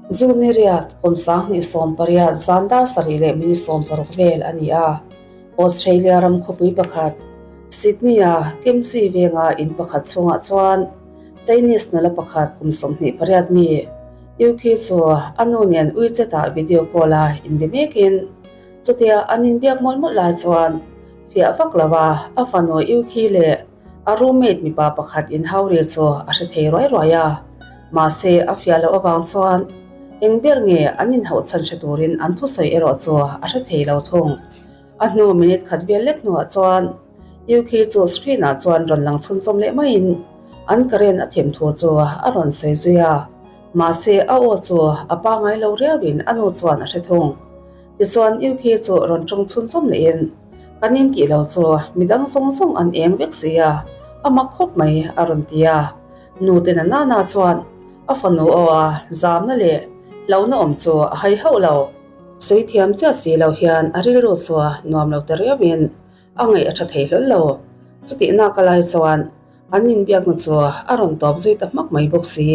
June ni riat kum 2018 zan dar sarih leh minute 60 vel a ni a. Australia ram khawpui pakhat, Sydney-a Kempsey venga in pakhat chhungah chuan Chinese nula pakhat kum 28 mi, Yuki chu a nu nen WeChat-ah video call-a inbe mekin chutia an inbiak mawlh mawlh lai chuan fiah vak lova a fanu Yuki leh A roommate mipa pakhat inhau ri chu a hre thei ruai ruai a, mahse a fiah loh avang chuan eng ber nge an inhauh chhan hre turin an thusawi erawh chu a hre thei lo thung. A hnu minute khat vel lek hnuah chuan Yuki chu screen ah chuan rawn lang chhunzawm leh maiin an current a them thu chu a rawn sawi zui a, mahse a aw chu a pangai lo riauin a nu chuan a hre thung. Tichuan Yuki chu rawn tawng chhunzawm lehin Kan in tih lo chu midang zawng zawng an eng vek si a, a mak khawp mai a rawn ti a. Nu te na nana chuan a fanu aw a zamna leh hlauhna awm chu a hai hauh lo. Sawi thiam chiah si lo hian a rilru chu nuam lo ta riauin a ngaih a tha thei hlawl lo. Chutihnak a lai chuan an inbiakna chu a rawn tawp zui ta hmak mai bawk si.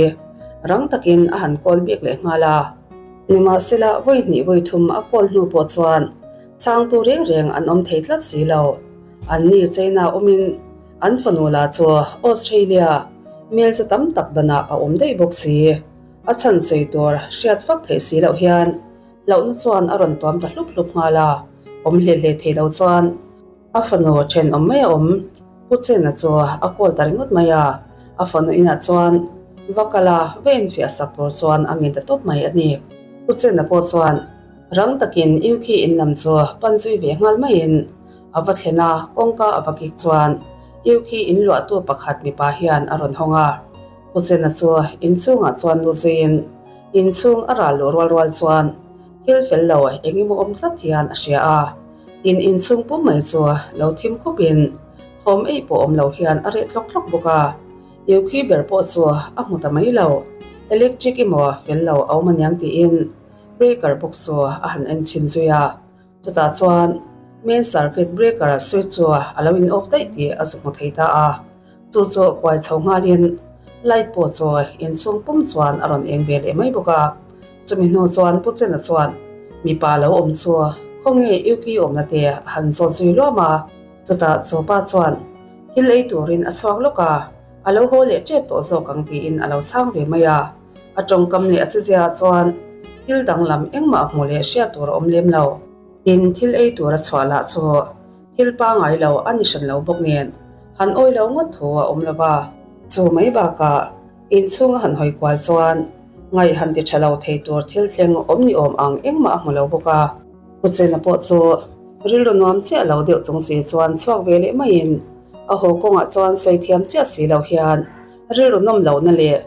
Rang takin a han call bik leh nghal a. Nimahsela vawi hnih vawi thum a call hnu pawh chuan chhangtu reng reng an awm thei tlat si lo. An ni China awmin an fanu lah chu Australia hmelza tam tak danah a awm daih bawk si. A chhan sawi tur hriat fak theih si loh hian hlauhna chuan a rawn tuam ta hlup hlup nghal a, awm hle hle thei lo chuan A fanu thenawm mai a awm. Pu Chena chu a call ta ringawt mai a, a fanu inah chuan va kal a, va infiah sak tur chuan a ngin ta tawp mai a ni. Pu Chena pawh chuan rang takin Yuki in lam chu pan zui ve nghal maiin a va thlen a, kawngka a va kik chuan Yuki in luahtu pakhat mipa hian a rawn hawng a. Pu Chena chu inchhungah chuan lu zuiin inchhung a ral luh rual rual chuan thil fel lo eng emaw awm tlat hian a hria a. In inchhung pum mai chu lo thim khupin thawm ei pawh awm lo hian a reh tlawk tlawk bawk a, Yukhi ber pawh chu a hmu ta mai lo. Electric emaw fel lo a awm aniang tiin breaker box chu a han en chhin zui a, chutah chuan main circuit breaker switch chu a lo in off daih tih a zu hmu thei ta a, chu chu kuai chho nghalin light pawh chu inchhung pum chuan a rawn eng ve leh mai bawk a. Chumi hnu chuan Pu Chena chuan mipa lo awm chu khawnge Yuki awmna te a han zawt zui luam a. Chutah chu pa chuan thil ei turin a chhuak lawk a, a lo haw leh tep tawh zawk ang tiin a lo chhang ve mai a. A tawngkam leh a chezia ah chuan thil danglam engmah hmuh leh hriat tur a awm lem lo. Tin, thil ei tur a chhuah lah chu thil pangai lo a ni hran lo bawk nen han awi lo ngawt thu a awm lo va. Chu mai bakah Inchhung a han hawi kual chuan ngaih han ti tha lo thei tur thil thleng awm ni awm ang engmah a hmu lo bawk a. Pu Chena pawh chu rilru nuam chiah lo deuh chung si chuan chhuak ve leh maiin a haw kawngah chuan sawi thiam chiah si lo hian rilru nawm lohna leh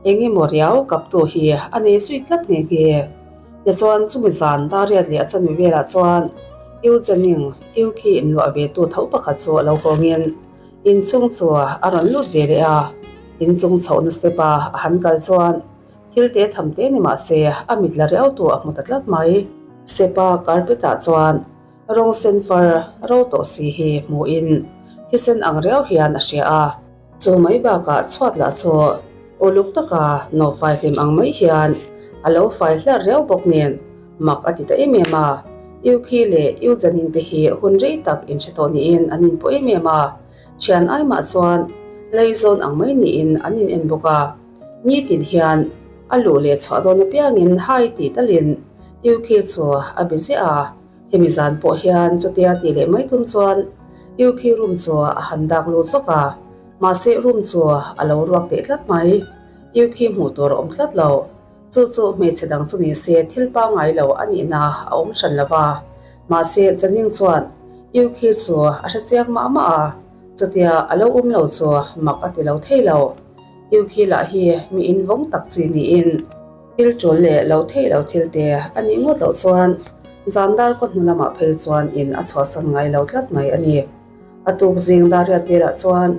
eng emaw riau kaptu hi a nei zui tlat nghe nghe. Tichuan chumi zan Dariat leh a chanmi velah chuan U Chening, U khi inluah ve tu tho pakhat chu a lo kawngin, Inchung chu a rawn lut ve leh a, inchung chhohna step a a han kal chuan thil te tham te ni mah se a mit la riau tu a hmu ta tlat mai. Step a carpet ah chuan rawng sen far ro tawh si hi hmuhin thisen ang riau hian a hria a, chu mai bakah chhuat lah chu uluk taka nawhfai hlim ang mai hian a lo fai hlar riau bawk nen mak a ti ta em em a. Yukhi leh Yujanin te hi hun rei tak inhre tawh niin an inpawh em em a, thian ai mah chuan leizawn ang mai niin an in en bawk a. Nitin hian a luh leh chhuah dawn apiangin hai tih talin Yukhi chu a be ziah a, hemi zan pawh hian chutia tih leh mai tum chuan Yukhi room chu a han dak lut zawk a, mahse room chu a lo ruak teh tlat mai. Yukhi hmuh tur a awm tlat lo. Chu chu hmeichhe dang chu ni se thil pangngai lo a nihna a awm hran lo va. Mahse, Janing chuan Yukhi chu a hre chiang mah mah a, chutia a lo awm lo chu mak a ti lo thei lo. Yukhi lah hi mi invawng tak chi niin thil tul leh lo thei lo thil te a nih ngawt loh chuan zan dar kaw hnu lamah phei chuan in a chhuahsan ngai lo tlat mai a ni. A tuk zing dar riat velah chuan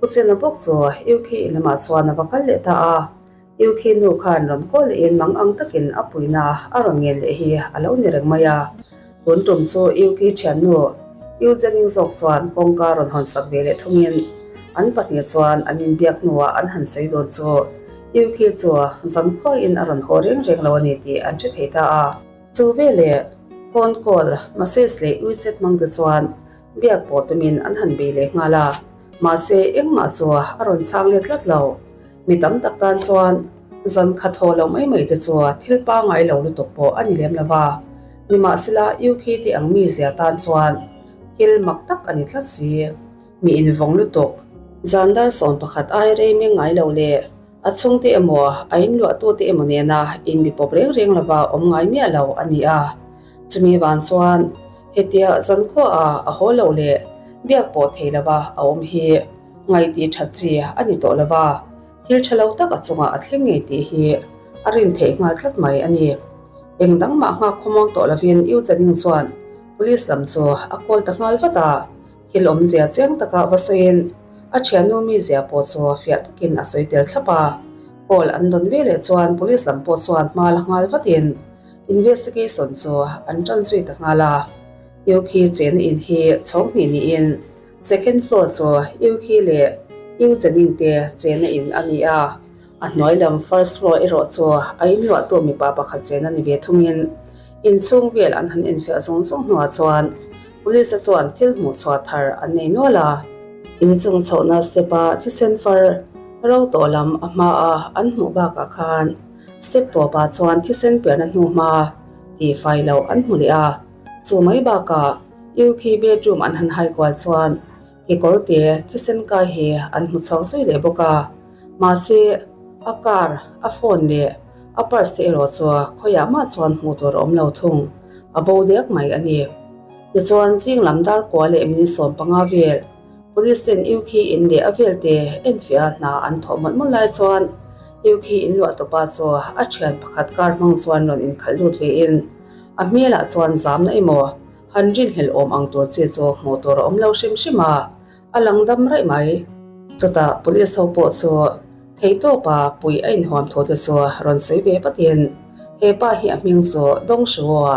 Pu Chena bawk chu Yukhi in lamah chuan a va kal leh ta a. Yukhi nu khan rawn kawl lehin mang ang takin a puina a rawn ngen leh hi a lo ni reng mai a. Tun tum chu Yukhi thiannu Yu Zhening zawk chuan kawngka rawn hawn sak ve leh thungin an pahnih chuan an inbiak hnuah an han sawi dawn chu. Yuki chu zankhuain a rawn haw reng reng lo a ni tih an hre thei ta a. Chu veleh phone call, message leh WeChat hmang te chuan biak pawh tumin an han bei leh nghal a, mahse engmah chu a rawn chhang let tlat lo. Mi tam tak tan chuan zan khat haw lo mai mai te chu thil pangngai lo lutuk pawh a ni lem lo va, nimahsela Yuki te ang mizia tan chuan thil mak tak a ni tlat si. Mi invawng lutuk. Zan dar 11 ai rei meng ngai lo le. A chhungte emaw, a inluahtute emaw nena inbipawp reng reng lova awm ngai miah lo a ni a. Chumi vang chuan hetia zankhuaah a haw lo leh biak pawh thei lova a awm hi ngaih tih that chi a ni tawh lova, thil tha lo tak a chungah a thleng ngei tih hi a rin theih nghal tlat mai a ni. Eng dang mah nghak khawmuang tawh lovin U Chaning chuan Police lam chu a call ta nghal vat a. Thil awmzia chiang taka va sawiin a thiannu mizia pawh chu fiah takin a sawi tel thlap a. Call an dawn veleh chuan police lam pawh chuan hma la nghal vatin investigation chu an tan zui ta nghal a. Yukhi chena in hi chhawng hnih niin second floor chu Yukhi leh Yu Janing te chena in a ni a. A hnuai lam first floor erawh chu a inluahtu mipa pakhat chena ni ve thungin inchhung vel an han enfiah zawng zawng hnuah chuan Police a chuan thil hmuh chhuah thar an nei nual a. Inchung chhohna step a thisen far ro tawh lam a hma a an hmuh bakah khan step tawpah chuan thisen piahna hnu hma tih fai loh an hmu leh a. Chu mai bakah Yuki bedroom an han hai kual chuan kekawr te thisen kai hi an hmu chhuak zui leh bawk a. Mahse a car, a phone leh a purse te erawh chu khawiah mah chuan hmuh tur a awm lo thung. A bo dek mai a ni. Tichuan, zing lam dar kua leh minute 15 vel, Police ten Yukhi in leh a vel te enfiah hna an thawh mawlh mawlh lai chuan Yukhi in luah tawpa chu a thian pakhat car hmang chuan rawn inkhalh lut ve in a hmelah chuan zamna emaw han rinhlelh awm ang tur chi chu hmuh tur a awm lo hrim hrim a, a lang dam raih mai. Chutah Police ho pawh chu theihtawpa puih a inhuam thu te chu rawn sawi ve vatin he pa hi a hming chu Dong Shuo-a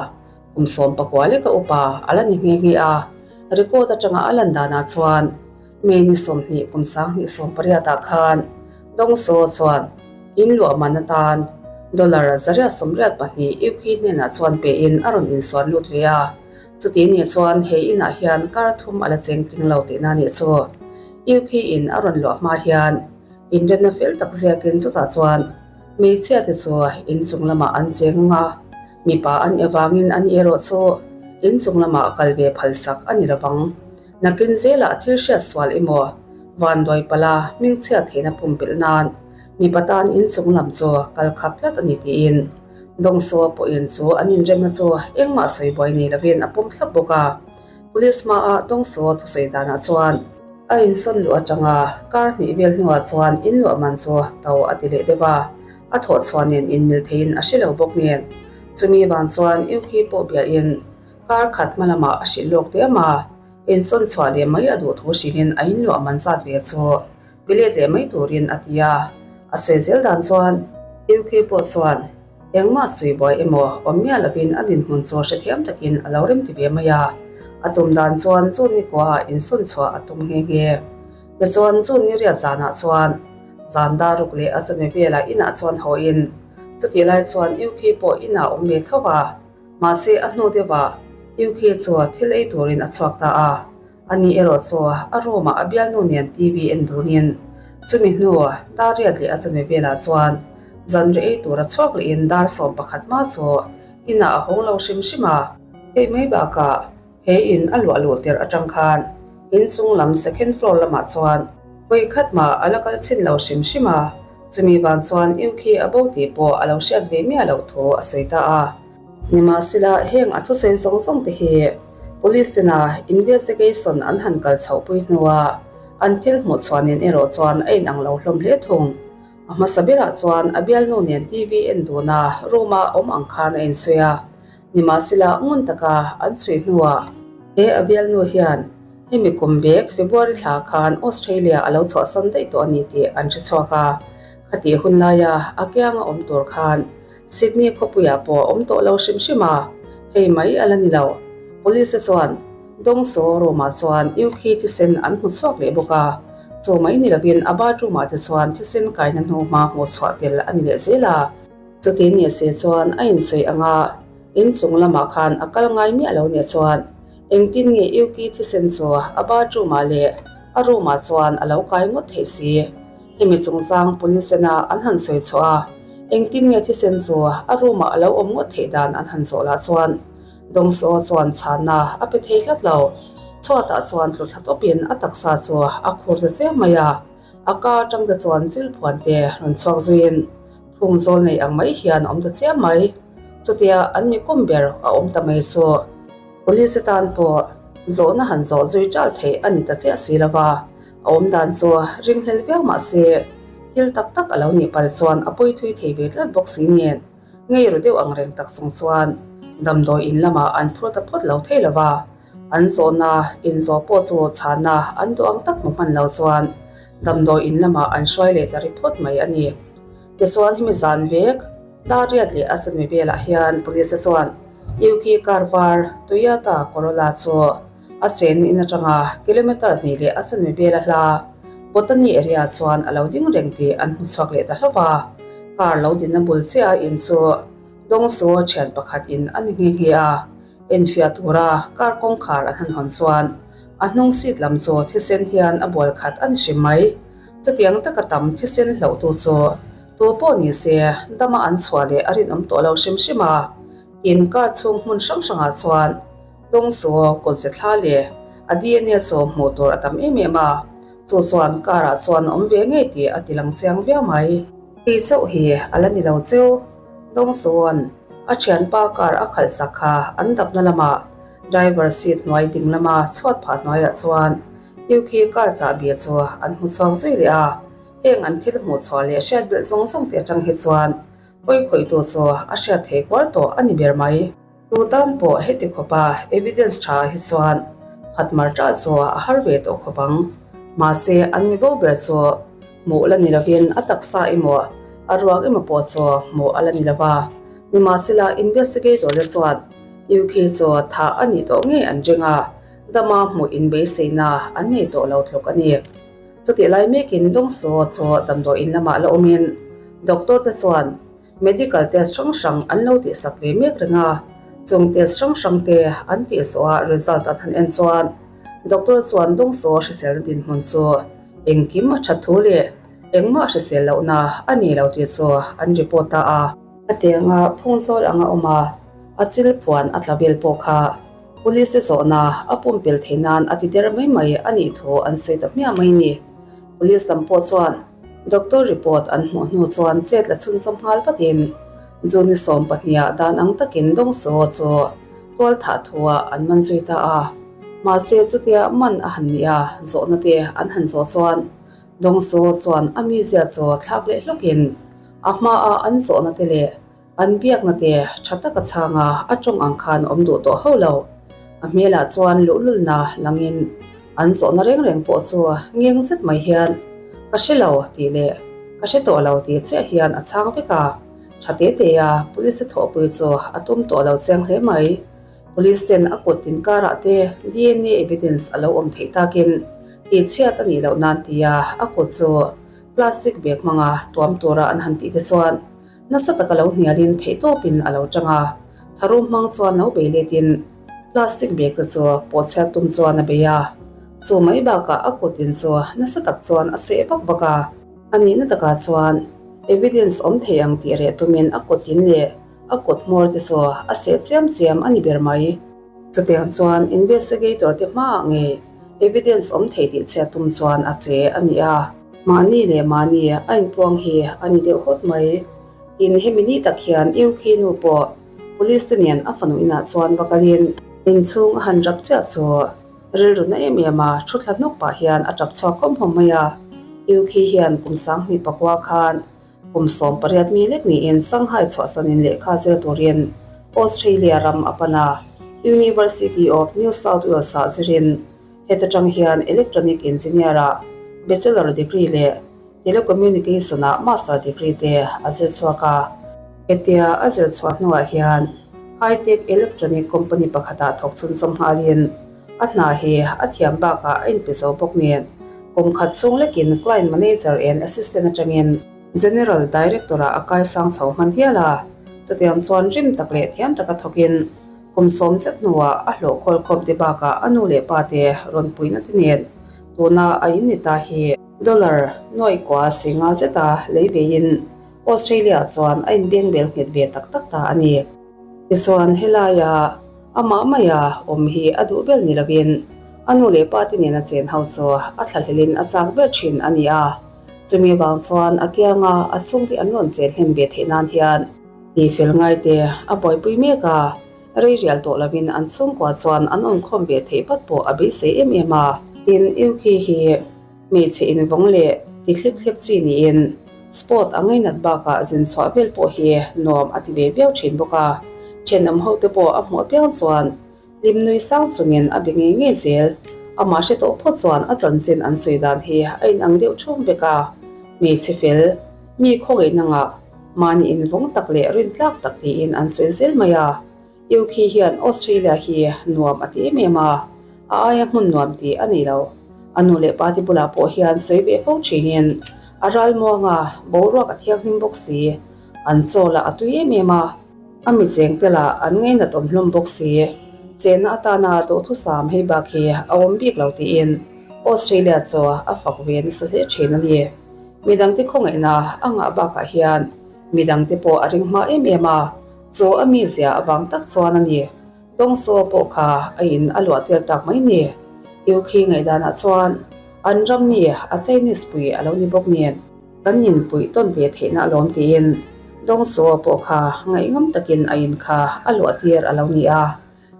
kum 19 leka upa a la ni nghe nghe a, record atanga a lan danah chuan May ni 20 kum 2018 ah khan Dong Shuo chuan in luah man atan dollar 182 Yuki hnenah chuan pein a rawn insuan lut ve a. Chuti nih chuan he inah hian kar thum a la cheng tling lo tihna nih chu. UK in a rawn luah hma hian inremna fel tak ziakin chutah chuan hmeichhia te chu inchung lamah an cheng ang a, mipa an nih avangin an erawh chu inchung lamah kal ve phalsak a ni lovang. Nakin zelah thil hriat sual emaw vanduai pala hmingchhiat theihna pumpelh nan mipa tan inchung lam chu kal khap tlat a ni tiin Dawngsaw pawhin chu an inremna chu engmah sawi buai nei lovin a pawm thlap bawk a. Police hmaah Dawngsaw thusawi danah chuan a insawn luh atanga kar hnih vel hnuah chuan inluah man chu to a ti leh deuh a, a thawh chhuah nen inmil theiin a hre lo bawk nen. Chumi vang chuan Yuki pawh biahin kar khat hma lamah a hrilh lawk te am a, insawn chhuah leh mai a duh thu hrilhin a inluah man zat ve chu Pe let leh mai turin a ti a, a sawi zel dan chuan UK pawh chuan engmah sawi buai emaw awm miah lovin a dinhmun chu hrethiam takin a lo rem ti ve mai a, a tum dan chuan June ni kuaah insawn chhuah a tum nghe nghe. Tichuan June ni riat zanah chuan zan dar ruk leh a chawhmeh velah inah chuan hawiin chutih lai chuan UK pawh inah awm ve tho a, mahse a hnu deuhah UK chu thil ei turin a chhuak ta a. Ani erawh chu a room ah a bialnu nen TV en dunin chumi hnu dar riat leh a chawhmeh velah chuan zanriah ei tura chhuak lehin dar 11 hma chu inah a hawng lo hrim hrim a. Hei mai bakah he in a luah luh tirh atang khan inchung lam second floor lamah chuan vawi khat mah a la kal chhin lo hrim hrim a, chumi vang chuan Yuki a bo tih pawh a lo hriat ve miah loh thu a sawi ta a. Nimahsela, heng a thusawi zawng zawng te hi Police tena investigation an han kal chhohpui hnua an thil hmuh chhuah nen erawh chuan a inang lo hlawm hle thung. A hmasa berah chuan a bialnu nen TV en duna room-a awm ang khan a insawi a. Nimahsela, ngun taka an chhui hnuah he a bialnu hian hemi kum bek February thla khan Australia a lo chhuahsan daih tawh a ni tih an hre chhuak a. Khatih hun laia a kianga awm tur khan Sydney khawpuiah pawh a awm tawh lo hrim hrim a, hei mai a la ni lo. Police te chuan Dawngsaw room-ah chuan Yukhi thisen an hmu chhuak leh bawk a. Chu mai ni lovin a bathroom ah te chuan thisen kaina hnu hma hmuh chhuah tel a ni leh zel a. Chuti ni se chuan a insawi anga inchung lamah khan a kal ngai miah lo nia chuan engtin nge Yuki thisen chu a bathroom ah leh a room ah chuan a lo kai ngawt theih si. Hemi chungchang police tena an han sawi chhuah a, engtin nge thisen chu a room ah a lo awm ngawt theih dan an han zawh lah chuan Dawngsaw chuan chhanna a pe thei tlat lo. Chhuatah chuan tlu thla tawpin a taksa chu a khur ta chiang mai a, a ka atang te chuan chil phuan te rawn chhuak zuiin phung zawl nei ang mai hian a awm ta chiang mai. Chutia an mi kum ber a awm ta mai chu Police tan pawh zawhna han zawh zui ṭal theih a ni ta chiah si lo va, a awm dan chu ringhlel viau mah se thil tak tak a lo nih pal chuan a pawi thui thei ve tlat bawk si nen. Ngei ru deuh ang reng tak chung chuan damdawi in lamah an phur ta phawt lo thei lo va, an zawhna inzawh pawh chu chhanna an duh ang tak hmu hman lo chuan damdawi in lamah an hruai leh ta ri phawt mai a ni. Tichuan hemi zan vek Dariat leh a chami velah hian police te chuan Yuki car var Toyota Corolla chu a chen in atanga kilometer hnih leh a chanve vela hla Botany area chuan a lo ding reng tih an hmu chhuak leh ta hlauh a. Car lo dinna bul chiah a in chu Dawngsaw thian pakhat in a ni nghe nghe a, enfiah tura car kawngkhar an han hawn chuan a hnung seat lam chu thisen hian a bual khat a ni hrim mai. Chutiang taka tam thisen hlauhtu chu tu pawh ni se dama an chhuah leh a rinawm tawh lo hrim hrim a, tin car chhung hmun hrang hrangah chuan Dawngsaw kawlche thla leh a DNA chu hmuh tur a tam em em a, chu chuan car ah chuan a awm ve ngei tih a ti lang chiang viau mai. Hei chauh hi a la ni lo cheu. Dawngsawn a thianpa car a khalh sak kha an dapna lamah driver seat hnuai ding lama chhuat phah hnuaiah chuan Yuki car chahbi chu an hmu chhuak zui leh a, heng an thil hmuh chhuah leh hriat belh zawng zawng te atang hi chuan pawi khawihtu chu a hriat thei kual tawh a ni ber mai. Tu tan pawh heti khawpa evidence tha hi chuan phatmar ṭah chu a har ve tawh khawp ang. Mahse, an mi bo ber chu hmuh la ni lovin a taksa emaw a ruak emaw pawh chu hmuh a la ni lova. Nimahsela, investigator te chuan UK chu thah a nih tawh ngei an ring a, dama hmuh inbeiseina an nei tawh lo tluk a ni. Chutih lai mekin Dawngsaw chu damdawi in lamah la awmin doctor te chuan Medical test hrang hrang an lo tihsak ve mek reng a, chung test hrang hrang te an tih zawhah result an han en chuan doctor chuan Dawngsaw hriselna dinhmun chu engkim a that thu leh engmah hrisel lohna a ni lo tih chu an report ta a. A tianga phungzawl anga awm a, a chil phuan a tla vel pawh kha police te zawhna a pumpel theih nan a ti der mai mai a nih thu an sawi ta hmiah mai ni. Police lam pawh chuan Doctor report an hmuh hnu chuan chet la chhunzawm nghal vatin June 12 ah dan ang takin Dawngsaw chu tual thah thuah an man zui ta a. Mahse chutia man a han nih a, zawhna te an han zawh chuan Dawngsaw chuan a mizia chu thlak leh hlawkin a hmaa an zawhna te leh An biakna te tha taka chhanga a tawng ang khan awm duh tawh ho lo. A hmelah chuan luhlulna langin an zawhna reng reng pawh chu ngeng zet mai hian ka hre lo tih leh ka hre tawh lo tih chiah hian a chhang vek a. Tha te te a police te thawhpui chu a tum tawh lo chiang hle mai. Police ten a kut tin karah te DNA evidence a lo awm theih takin tihchhiat a nih loh nan tia a kut chu plastic bag hmanga tuam tura an han tih te chuan Nasa taka lo hnialin theihtawpin a lo tang a, tharum hmang chuan lo bei letin plastic bag te chu pawhchhiat tum chuan a bei a. Chu mai bakah a kut in chu nasa tak chuan a seh vak vak a. A nihna takah chuan evidence awm thei ang tih reh tumin a kut in leh a kut hmawr te chu a seh chiam chiam a ni ber mai. Chutiang chuan investigator te hmaah ngei evidence awm thei tih chhiat tum chuan a che a ni a. Mahni leh mahni a inpuang hi a ni deuh hawt mai. Tin, hemi ni tak hian Yuki nu pawh police te nen a fanu inah chuan va kalin inchhung a han rap chiah chu rilru na em em a thu thla hnawk pah hian a tap chhuak hawm hawm mai a. Yuki hian kum 20 pakua khan Kum 18 mi lek niin Shanghai chhuahsanin lehkha zir turin Australia ram a pan a, University of New South Wales-ah zirin heta tang hian Electronic Engineer-ah Bachelor degree leh Telecommunication-ah Master degree te a zir chhuak a. Hetia a zir chhuah hnuah hian high-tech electronic company pakhatah thawk chhunzawm nghalin a hna hi a thiam bakah a inpe zo bawk nen. Kum khat chhung lekin Client Manager and Assistant atangin General Director-ah a kaisang chho hman hial a, chutiang chuan rim tak leh thiam taka thawkin kum sawm zet hnuah a hlawh khawl khawp te bakah a nu leh pa te rawn puina te nen tuna a in ni ta hi dollar nuaih kua si nga zeta lei veiin Australia chuan a inbengbel nghet ve tak tak ta a ni. Tichuan helaia amah maia awm hi a duh ber ni lovin a nu leh pa te nena chen ho chu a thlahlelin a chak ber thin a ni a. Chumi vang chuan a kianga a chhungte an rawn chen hlen ve theih nan hian ti fel ngai te a buaipui mek a, rei rial tawh lovin an chhungkua chuan an awmkhawm ve theih vat pawh a beisei em em a. Tin, Yuki hi hmeichhe invawng leh ti thlip thlep chi niin sport a ngainat bakah zin chhuah vel pawh hi nuam a ti ve viau thin bawk a, thenawm hote pawh a hmuh apiang chuan Hlim nui sang chungin a be ngei ngei zel. Amah hre tawh phawt chuan a chanchin an sawi dan hi a inang deuh ṭhum vek a. Hmeichhe fel, mi khawngaih nangah mahni invawng tak leh rintlak tak tiin an sawi zel mai a. Yuki hian Australia hi nuam a ti em em a, a aia hmun nuam tih a nei lo. A nu leh pa te bulah pawh hian sawi ve fo ṭhinin a ralmuang a, boruak a thianghlim bawk si. An chaw lah a tui em em a. A mi cheng te lah an ngainat awm hlawm bawk si. Chenna atana duhthusam hei bak hi a awm bik lo tiin Australia chu a fak ve nasa hle thin a ni. Midangte khawngaihna a ngah bakah hian midangte pawh a ring hma em em a, chu a mizia avang tak chuan a ni. Dawngsaw pawh kha a in a luah tir tak mai ni. Iukhi ngaihdanah chuan an ram mi a Chinese pui a lo ni bawk nen. Kan inpuih tawn ve theihna alawm tiin Dawngsaw pawh kha ngaihngam takin a in kha a luah tir a lo ni a.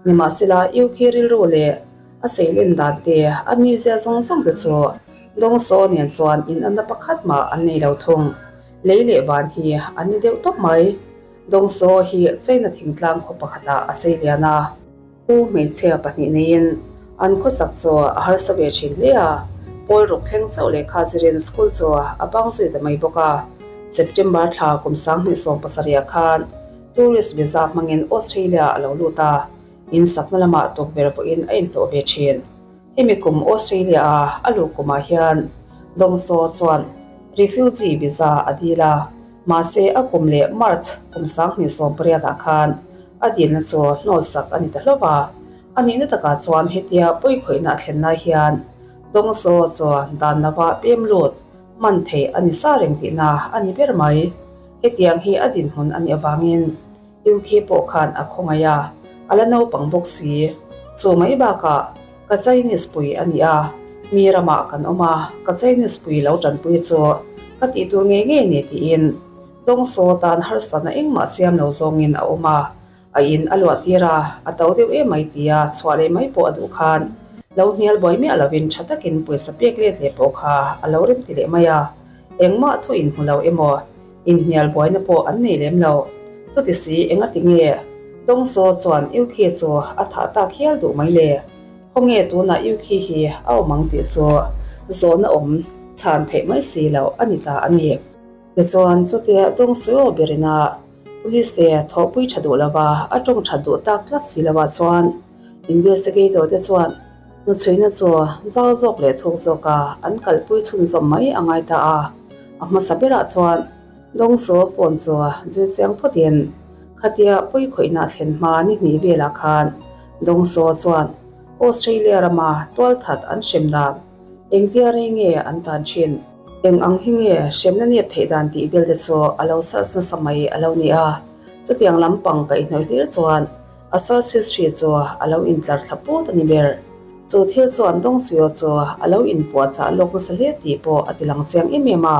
Nimahsela Yuki rilru leh a seilen dan te, a mizia zawng zawng te chu Dawngsaw nen chuan inanna pakhat mah an nei lo thung. Lei leh van hi an ni deuh tawp mai. Dawngsaw hi China thingtlang khaw pakhatah a seilian a. U hmeichhia pahnih neiin an khawsak chu a harsa ve thin hle a, pawl ruk thleng chauh lehkha zirin school chu a bang zui ta mai bawk a. September thla kum 2017 khan tourist visa hmangin Australia a lo lut a, in sakna lamah tukverh pawhin a inhlawh ve thin. Hemi kum Australia a a luh kumah hian Dongso chuan refugee visa a dil a, mahse a kum leh March kum 2018 ah khan A dilna chu hnawlsak a ni ta hlauh a, a nihna takah chuan hetia pawikhawihna a thlen lai hian Dawngsaw chu dan lova pem lut hman theih a ni sa reng tihna a ni ber mai. Hetiang hi a dinhmun a nih avangin Yuki pawh khan a khawngaih a, a la naupang bawk si. Chu mai bakah ka Chinese pui a ni a, mi ramah kan awm a, ka Chinese pui lo tanpui chu ka tih tur ngei ngei ni tiin Dawngsaw tan harsatna engmah siam lo zawngin a awm a, a in a luah tir a, a to deuh em mai tia chhuah leh mai pawh a duh khan lo hnial buai miah lovin tha takin pawisa pek let leh pawh kha a lo rem ti leh mai a, engmah thu inhmu lo emaw inhnial buaina pawh an nei lem lo. Chuti si engati nge Dawngsaw chuan Yuki chu a thah tak hial duh mai le? Khawnge tunah Yuki hi a awm ang tih chu zawhna awm chhan theih mai si loh a ni ta a ni. Tichuan, chutia Dawngsuo berina Police thawhpui tha duh lova a tawng that duh tak tlat si lovah chuan investigator te chuan hnuchhuina chu zau zawk leh thuk zawka an kalpui chhunzawm mai a ngai ta a. A hmasa berah chuan Dawngsuo phone chu zir chiang phawtin khatia pawikhawihna a thlen hma ni hnih velah khan Dawngsuo chuan Australia rama tualthat an hrem dan Engtia rei nge an tan thin? Eng ang hi nge hremna nep theih dan tih vel te chu a lo search nasa mai a lo ni a, chutiang lampang ka inhnawih hlir chuan a search history chu a lo intlar thla put a ni ber. Chu thil chuan Dongzio chu a lo inpuahchah lawk nasa hle tih pawh a ti lang chiang em em a,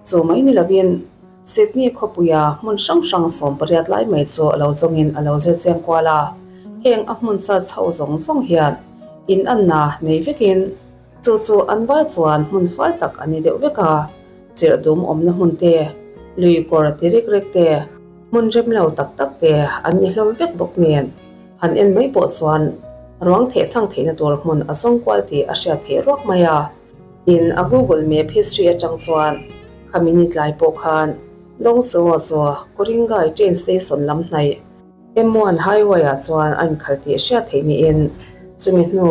chu mai ni lovin Sydney khawpuia hmun hrang hrang 18 lai mai chu a lo zawngin a lo zir chiang kual a, heng a hmun search ho zawng zawng hian inanna nei vekin chu chu an vai chuan hmun fal tak a ni deuh vek a, chirh dum awmna hmun te, lui kawr ti rek rek te, hmun rem lo tak tak te an ni hlawm vek bawk nen han en mai pawh chuan ruang theh thang theihna tur hmun a zawng kual tih a hriat theih ruak mai a. Tin, a Google Map history atang chuan khami ni tlai pawh khan Dawngsaw chu Kuringai train station lam hnaih M1 highway ah chuan a inkhalh tih hriat theih niin chumi hnu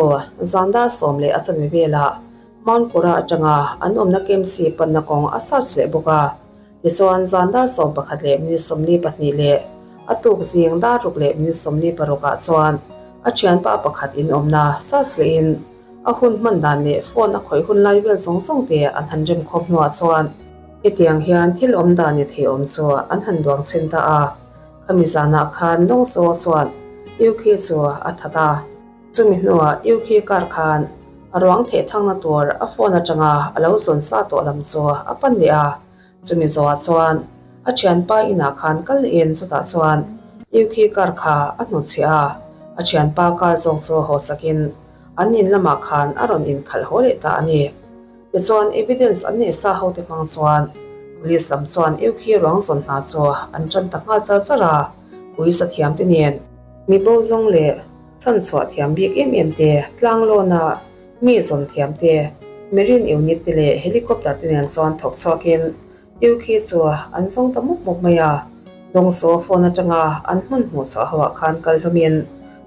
zan dar sawm leh a chanve velah. Mount Kura atanga an awmna Kemsi panna kawng a search leh bawk a. Tichuan, zan dar 11 leh minute 42 leh a tuk zing dar ruk leh minute 46 ah chuan a thianpa pakhat in awmna search lehin a hun hman dan leh phone a khawih hun lai vel zawng zawng te an han rem khawm hnuah chuan hetiang hian thil awm dan ni thei awm chu an han duang chhin ta a. Khami zanah khan Lawngsaw chuan Yukhi chu a that a. Chumi hnuah Yukhi kar khan a ruang theh thangna tur a phone atanga a lo zawn sa tawh lam chu a pan leh a. Chumi zawhah chuan a thianpa inah khan kal lehin chutah chuan Yukhi kar kha a hnutchhiah a, a thianpa kar zawk chu haw sakin an in lamah khan a rawn inkhalh haw leh ta a ni. Tichuan evidence an neih sa hote hmang chuan police lam chuan Yukhi ruang zawn hna chu an tan ta nghal char char a, puisa thiamte nen mi bo zawng leh chhanchhuah thiam bik em em te tlang lawna Mi zawn thiam te, Marine unit te leh helicopter te nen chuan thawk chhuakin Yukhi chu an zawng ta mup mup mai a. Dawngsaw phone atanga an hmun hmuh chhuah ho ah khan kal hlawmin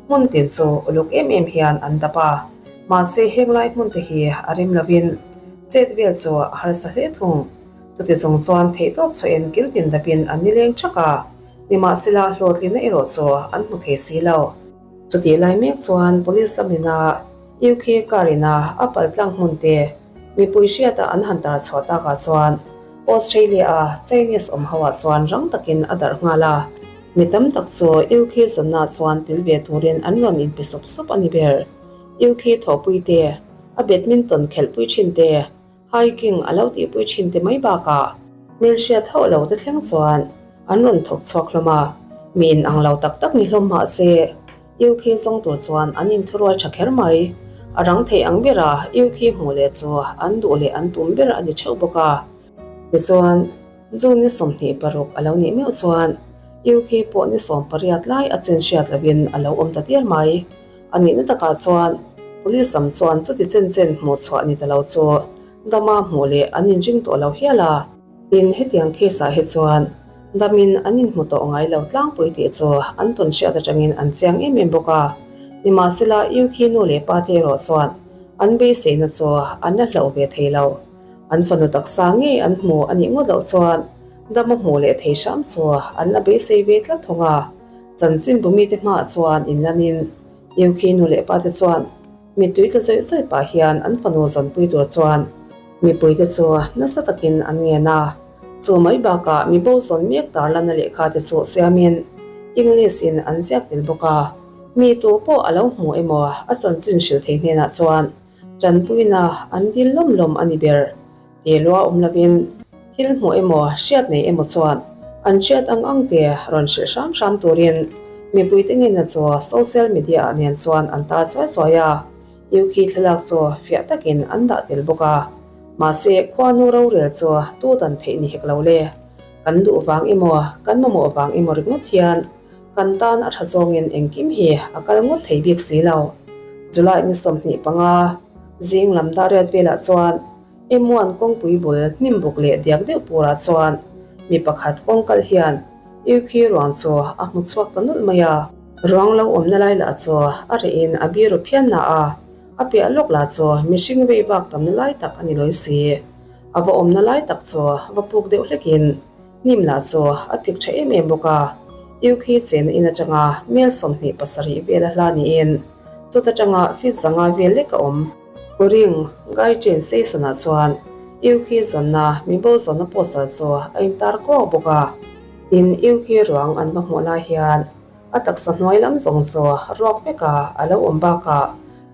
hmun tin chu uluk em em hian an dap a. Mahse heng lai hmun te hi a rem lovin chet vel chu a harsa hle thung. Chuti zawng chuan theihtawp chhuahin kil tin dapin an nileng thak a, nimahsela hlawhtlinna erawh chu an hmu thei si lo. Chutih lai mek chuan police lamina UK car ina a paltlang hmun te mipui hriata an han tar chhuah takah chuan Australia-a Chinese awm ho ah chuan rang takin a darh nghal a. Mi tam tak chu UK zawnna chuan tel ve turin an rawn inpe sup sup a ni ber. UK thawhpui te, a badminton khelhpui thin te, Hiking a lo tihpui thin te mai bakah hmelhriat hauh lo te thleng chuan an rawn thawk chhuak hlawm a, mi in ang lo tak tak ni hlawm mah se UK zawng tur chuan an inthurual tha kher mai. A rang thei ang bera UK hmuh leh chu an duh leh an tum ber a ni theuh bawk a. Tichuan, June ni 26 a lo nih meuh chuan UK pawh ni 18 lai a chen hriat lohin a lo awm ta diar mai. A nihna takah chuan Police lam chuan chuti chen chen hmuh chhuah ni ta lo chu dama hmuh leh an inring tawh lo hial a. Tin, hetiang case ah hi chuan damin an inhmu tawh ngai lo tlangpui tih chu an tawn hriat atangin an chiang em em bawk a. Nimahsela, Yukhi nu leh pa te erawh chuan an beiseina chu an la hlauh ve thei lo. An fanu taksa ngei an hmu a nih ngawt loh chuan dama hmuh leh thei hram chu an la beisei ve tlat thung a. Chanchin bumite hmaah chuan inlanin Yukhi nu leh pate chuan mittui tla zawih zawih pah hian an fanu zawnpui tur chuan mipuite chu nasa takin an ngen a. Chu mai bakah mi bo zawn mek tarlanna lehkha te chu siamin English in an ziak tel bawk a. Mi tu pawh a lo hmu emaw a chanchin hrilh thei hnenah chuan tanpuina an dil lawm lawm a ni ber. He lua awm lovin thil hmuh emaw hriat nei emaw chuan an hriat ang ang te rawn hrilh hram hram turin mipuite ngenna chu social media ah nen chuan an tar chuai chuai a, Yukhi thlalak chu fiah takin an dah tel bawk a. Mahse khuanu rorel chu tu dan theih ni hek lo le. Kan duh vang emaw kan mamawh vang emaw ringawt hian kan tan a tha zawngin engkim hi a kal ngawt thei bik si lo. July ni 25 zing lam dahriat velah chuan Emuan kawngpui bul hnim buk leh diak deuh purah chuan mi pakhat kawng kal hian Yukhi ruang chu a hmu chhuak ta nawlh mai a. Ruang lo awmna lai lah chu a rehin a biru phian na a, a piah lawk lah chu mihring vei vak tamna lai tak a ni lawi si. A va awmna lai tak chu va puk deuh hlekin hnim lah chu a pik tha em em bawk a. Yukhi chena in atanga mel 27 vel a hla niin chuta tanga feet 500 vel lek a awm. Kuring, Gaiṭin Station-ah chuan Yukhi zawnna mi bo zawnna poster chu a intar kuau bawk a. Tin, Yukhi ruang an va hmuh lai hian a taksa hnuai lam zawng chu ruak veka a lo awm bakah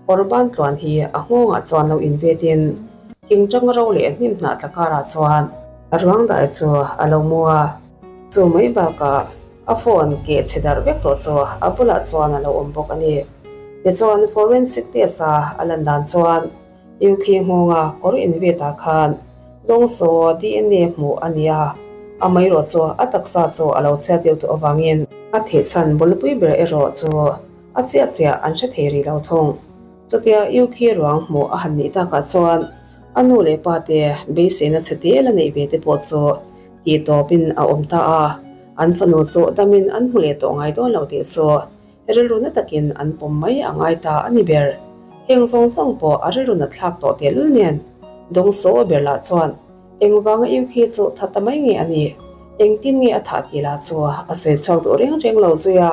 kawr ban tluan hi a nghawngah chuan lo invetin thing ṭang ro leh hnim hnah tla karah chuan a ruang dai chu a lo mu a. Chu mai bakah a phone keh chhe darh vek tawh chu a bulah chuan a lo awm bawk a ni. Tichuan forensic test a a lan dan chuan Yukhi nghawnga kawr invetah khan Dawngsaw DNA hmuh a ni a, amaherawh chu a taksa chu a lo chhiat deuh tawh avangin a thih chhan bulpui ber erawh chu a chiah chiah an hre thei rih lo thung. Chutia Yukhi ruang hmuh a han nih takah chuan a nu leh pa te beiseina chhe te la neih ve te pawh chu tih tawpin a awm ta a, an fanu chu damin an hmu leh tawh ngai dawn lo tih chu rilru na takin an pawm mai a ngai ta a ni ber. Heng zawng zawng pawh a rilru na thlak tawh tehlul nen. Dawngsaw ber lah chuan engvanga Yuki chu tha ta mai nge a nih? Engtin nge a thah tih lah chu a sawi chhuak duh reng reng lo zui a.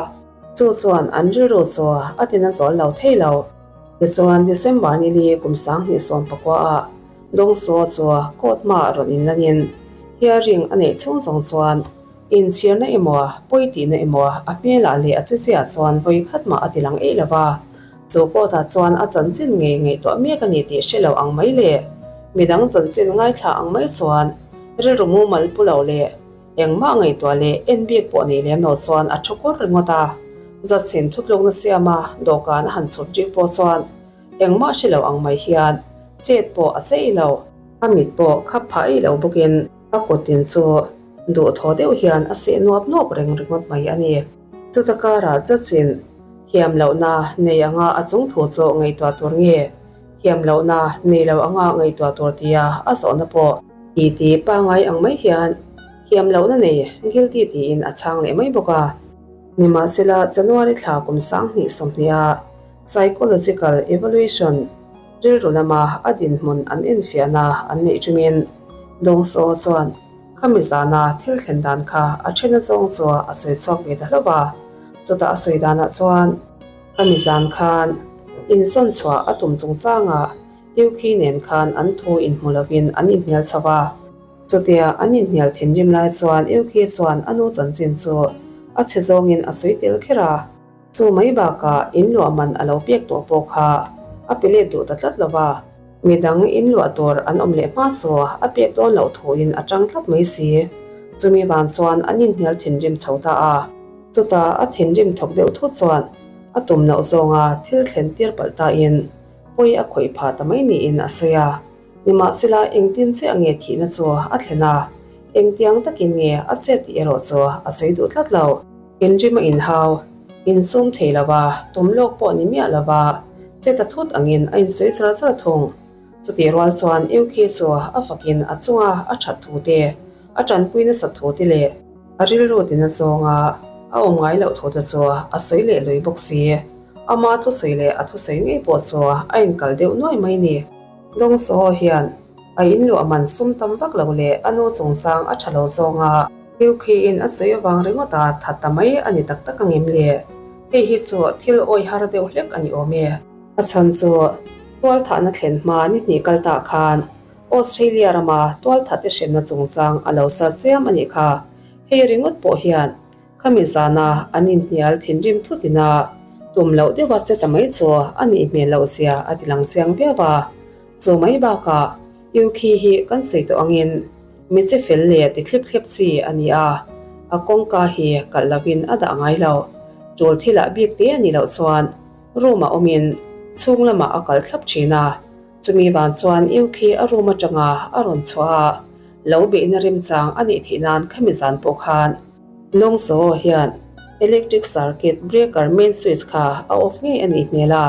Chu chuan an rilru chu a tina zawl lo thei lo. Tichuan December ni li kum 2019 ah Dawngsaw chu court hmaah rawn inlanin hearing a neih chhung zawng chuan Inchhirna emaw, pawi tihna emaw a hmelah leh a chechiah chuan vawi khat mah a ti lang eih lo va. Chu court-ah chuan a chanchin ngei ngaihtuah mek a ni tih hre lo ang mai leh midang chanchin ngaithla ang mai chuan rilru mumal pu lo leh engmah ngaihtuah leh en bik pawh nei lem lo chuan a thu kur ringawt a. Judge-in thutlukna siama dawhkan a han chhut rih pawh chuan engmah hre lo ang mai hian chet pawh a che lo. A mit pawh khap phah eih lo bawkin a kuttin chu Duhthaw deuh hian a seh nuap nuap reng ringawt mai a ni. Chuta karah Judge-in thiam lohna nei anga a chung thu chu ngaihtuah tur nge, thiam lohna nei lo anga ngaihtuah tur tia a zawhna pawh titi pangai ang mai hian thiam lohna nei guilty tiin a chhang leh mai bawk a. Nimahsela January thla kum 2020 a psychological evaluation rilru lama a dinhmun an enfiahna an neih ṭumin Dawngsaw chuan Khami zana thil thlen dan kha a then azawng chu a sawi chhuak ve ta hlauh a, chutah a sawi danah chuan khami zan khan insawn chhuah a tum chungchangah Yukhi nen khan an thu inhmu lovin an inhnial chho a. Chutia an inhnial thinrim lai chuan Yukhi chuan a nu chanchin chu a chhe zawngin a sawi tel kher a. Chu mai bakah in luah man a lo pek tawh pawh kha a pe let duh ta tlat lo va, midang in luah tur an awm leh hma chu a pek dawn loh thuin a tang tlat mai si. Chumi van chuan an inhnial thinrim chho ta a, chutah a thinrim thawk deuh thut chuan a tum loh zawnga thil thlen tir palh tain pawi a khawih phah ta mai niin a sawi a. Nimahsela engtin chiah nge thihna chu a thlen a, engtiang takin nge a chet tih erawh chu a sawi duh tlat lo. Thinrim a inhau, insum thei lo va, tum lawk pawh ni miah lo va, che ta thut angin a insawi char char thung. Chutih rual chuan Yuki chu a fakin a chunga a that thu te, a tanpui nasat thu te leh a rilru tina zawnga a awm ngai loh thu te chu a sawi leh lui bawk si. Ama thusawi leh a thusawi ngei pawh chu a inkal deuh nuai mai ni. Dawngsaw hian a inluah man sum tam vak lo leh a nu chungchang a tha lo zawnga Yukhi-in a sawi avang ringawt a that ta mai a ni tak tak angem le? Hei hi chu thil awi har deuh hlek a ni awm e. A chhan chu tualthahna thlen hma ni hnih kal tah khan Australia rama tualthahte hremna chungchang a lo sar chiam a nih kha. Hei ringawt pawh hian Khami zana an inhnial thinrim thut ina tum loh deuha che ta mai chu a nih hmel loh zia a ti lang chiang viau a. Chu mai bakah Yukhi hi kan sawi tawh angin mi che fel leh ti thlip thlep chi a ni a, a kawngka hi kalh lovin a dah ngai lo. Tul thilah bik te a nih loh chuan room ah awmin chhung lamah a kal thlap thin a. Chumi van chuan Yukhi a room atanga a rawn chhuah a, lo beihna remchang a nih theih nan khami zan pawh khan Lawngsaw hian electric circuit breaker main switch kha a off ngei a nih hmel a,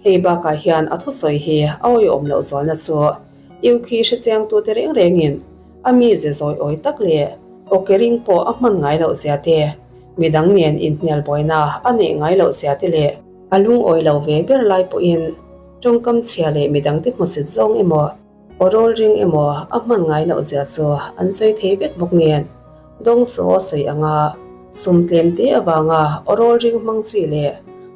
hei bakah hian a thusawi hi a awihawm loh zualna chu Yukhi hrechiangtute reng rengin a mize zawi awi tak leh awke ring pawh a hman ngai loh zia te, midang nen inhnial buaina a neih ngai loh zia te leh a lungawi lo ve ber lai pawhin tawngkam chhia leh midangte hmusit zawng emaw Aw rawl ring emaw a hman ngai loh zia chu an sawi thei vek bawk nen, Dawngsaw a sawi anga sum tlem te avanga aw rawl ring hmang chi leh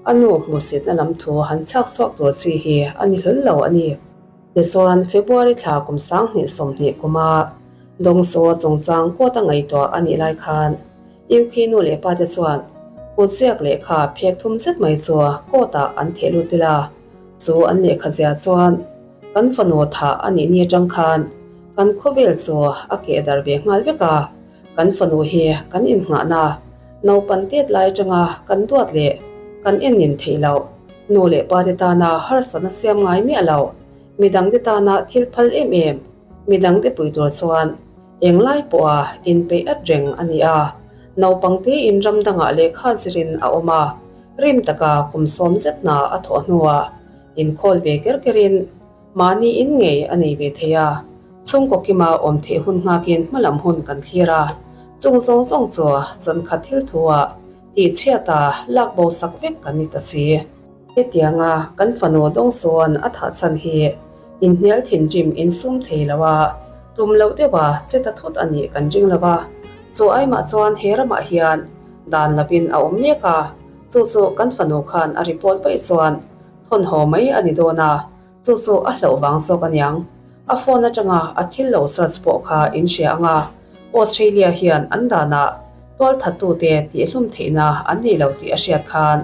a nu hmuhsitna lam thu han chhak chhuak tur chi hi a ni hlawl lo a ni. Tichuan, February thla kum 2020 kuma Dawngsaw chungchang court a ngaihtuah a nih lai khan UK nu leh pa te chuan kutziak lehkha phek thum zet mai chu court ah an theh lut ila, chu an lehkha zia chuan Kan fanu thah a nih ni atang khan kan khawvel chu a keh dar ve nghal vek a, kan fanu hi kan innghahna naupan tet lai atanga kan duat leh kan en nin theih loh, nu leh pa te tana harsatna siam ngai miah lo, midangte tana thil phal em em, midangte pui tur chuan englai pawha inpeih at reng a ni a, naupang tein ram dangah lehkha zirin a awm a, rim taka kum sawm zet hna a thawh hnuah Inkhawl ve ker kerin mahni in ngei a nei ve thei a, chhungkaw kima awm theih hun nghakin hmalam hun kan thlir a, chung zawng zawng chu zankhat thil thu-ah tihchhiata lak bo sak vek kan ni ta si. Hetianga kan fanu Dawngsawn a thah chhan hi Inhnial thinrim insum thei lo a, tum loh deuha che ta thut a nih kan ring lo a. Chu aimah chuan he ramah hian dan lovin a awm mek a, chu chu kan fanu khan a report vaih chuan thawn haw mai a ni dawn a, chu chu a hlauh vang zawk a niang. A phone atanga a thil lo search pawh kha in hria ang a, Australia hian an danah tualthattute tihhlum theihna an nei lo tih a hriat khan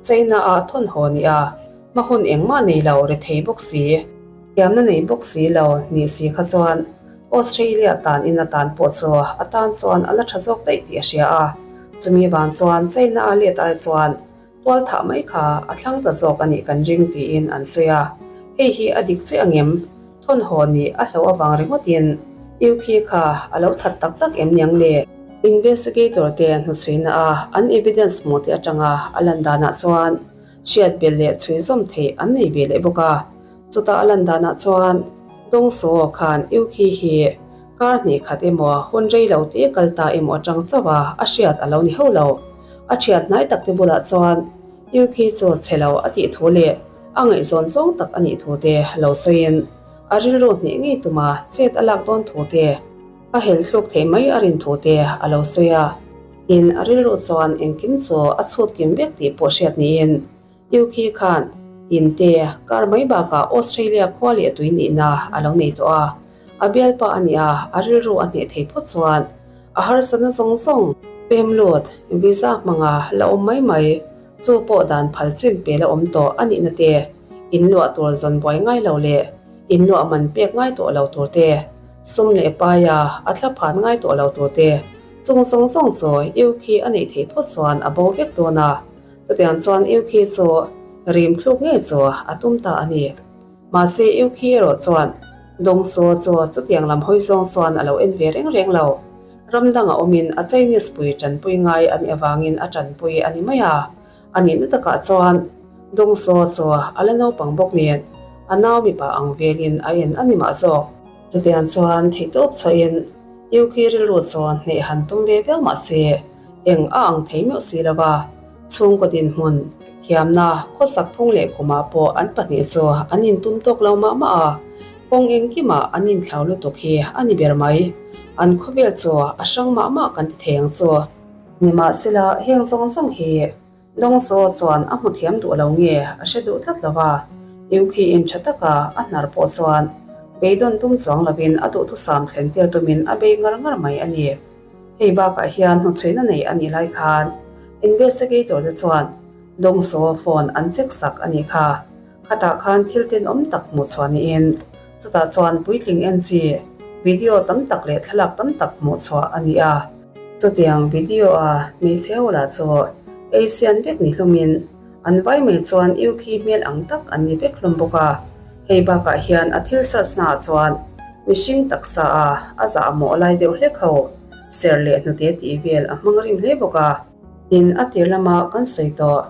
China-a thawn haw ni a, hma hun engmah nei lo rethei bawk si. Thiamna nei bawk si lo nih si kha chuan Australia tan in atan pawh chu a tan chuan a la tha zawk daih tih a hria a, chumi vang chuan China-a let ai chuan tual thah mai kha a thlang ta zawk a nih kan ring tiin an sawi a, hei hi a dik chiah angem? Thawnhaw nih a hlauh avang ringawtin Yuki kha a lo that tak tak em niang le? Investigator te hnuchhuina a an evidence hmuh te atanga a lan danah chuan hriat belh leh chhui zawm theih an nei ve leh bawk a. Chutah a lan danah chuan Dongsuo khan Yuki hi kar hnih khat emaw hun rei lo te kal ta emaw atang chauh a a hriat a lo ni hauh lo. A thiat hnai tak te bulah chuan Yuki chu chhe lo a tih thu leh a ngaihzawn zawng tak a nih thu te lo sawiin a rilru hnih ngei tuma chet a lak dawn thu te a hel thluk theih mai a rin thu te a lo sawi a. Tin, a rilru chuan engkim chu a chhut kim vek tih pawh hriat niin Yuki khan in te kar mai bakah Australia khua leh tui nihna a lo nei tawh a. A bialpa a nih a, a rilru a hneh thei phawt chuan a harsatna zawng zawng pem lut visa hmanga la awm mai mai chu pawh dan phal chin pe la awm tawh a nihna te, in luah tur zawn buai ngai lo leh in luah man pek ngai tawh lo tur te, sum leh paia a thla phan ngai tawh lo tur te, chung zawng zawng chu Yuki a neih theih phawt chuan a bo vek dawn a. Chutiang chuan Yuki chu rim thluk ngei chu a tum ta a ni. Mahse Yuki erawh chuan Dongsuo chu chutiang lam hawi zawng chuan a lo en ve reng reng lo. Ram danga awmin a Chinese pui tanpui ngai a nih avangin a tanpui a ni mai a. A nihna takah chuan Dongsuo chu a la naupang bawk nen a nau mipa ang velin a en a ni mah zawk. Chutiang chuan theihtawp chhuahin Yuki rilru chu hneh han tum ve viau mahse eng a ang thei meuh si lo va. Chhungkaw dinhmun, thiamna, khawsak phung leh kumah pawh an pahnih chu an intum tawk lo mah mah a, kawng engkimah an inthlau lutuk hi a ni ber mai. An khawvel chu a hrang mah mah kan ti thei ang chu. Nimahsela, heng zawng zawng hi Dawngsaw chuan a hmu thiam duh lo nge a hre duh tlat lo va, Yuki in tha taka a hnar pawh chuan beidawn tum chuang lovin a duhthusam thlen tir tumin a bei ngar ngar mai a ni. Hei bakah hian hnuchhuina nei a nih lai khan investigator te chuan Dawngsaw phone an check sak a nih kha. Khatah khan thil tenawm tak hmuh chhuah niin chutah chuan puitling en chi video tam tak leh thlalak tam tak hmuh chhuah a ni a. Chutiang video a hmeichhe ho lah chu Asian vek ni hlumin an vai mai chuan Yuki hmel ang tak an ni vek hlawm bawk a. Hei bakah hian a thil search naah chuan mihring taksa a a zah mawh lai deuh hlek ho ser leh hnute tih vel a hmang rim hle bawk a. Tin, a tir lama kan sawi tawh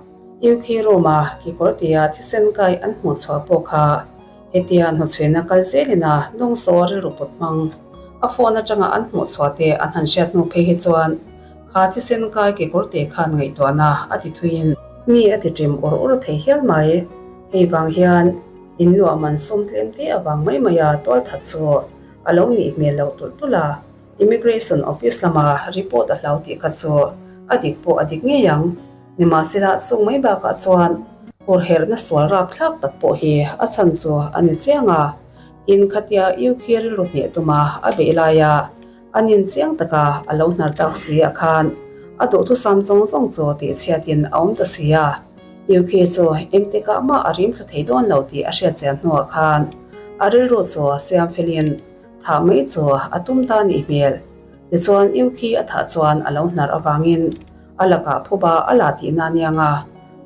Yuki room-a kekawr tia thisen kai an hmuh chhuah pawh kha hetia hnuchhuina kal zelin a dawngsaw rilru put hmang a phone atanga an hmuh chhuah te an han hriat hnu phei hi chuan kha thisen kai kekawr te khan ngaihtuahna a ti thuiin mi a ti ṭim ur ur thei hial mai. Hei vang hian in luah man sum tlem te avang mai mai a tual that chu a lo nih hmel loh tulh tulh a, Immigration Office lama report a hlau tih kha chu a dik pawh a dik ngei ang. Nimahsela chung mai bakah chuan hurherhna sual rapthlak tak pawh hi a chhan chu a ni chiang a, tin khatia Yuki rilru hneh tuma a beih laia A nin chiang taka a lo hnar tak si ah khan a duhthusam zawng zawng chu tih chhiatin a awm ta si a. Yuki chu engtikah mah a rim thlu thei dawn lo tih a hriat chian hnuah khan a rilru chu siam felin thah mai chu a tum ta nih hmel. Tichuan Yuki a thah chuan a lo hnar avangin a lakah phuba a la tihna aniang a,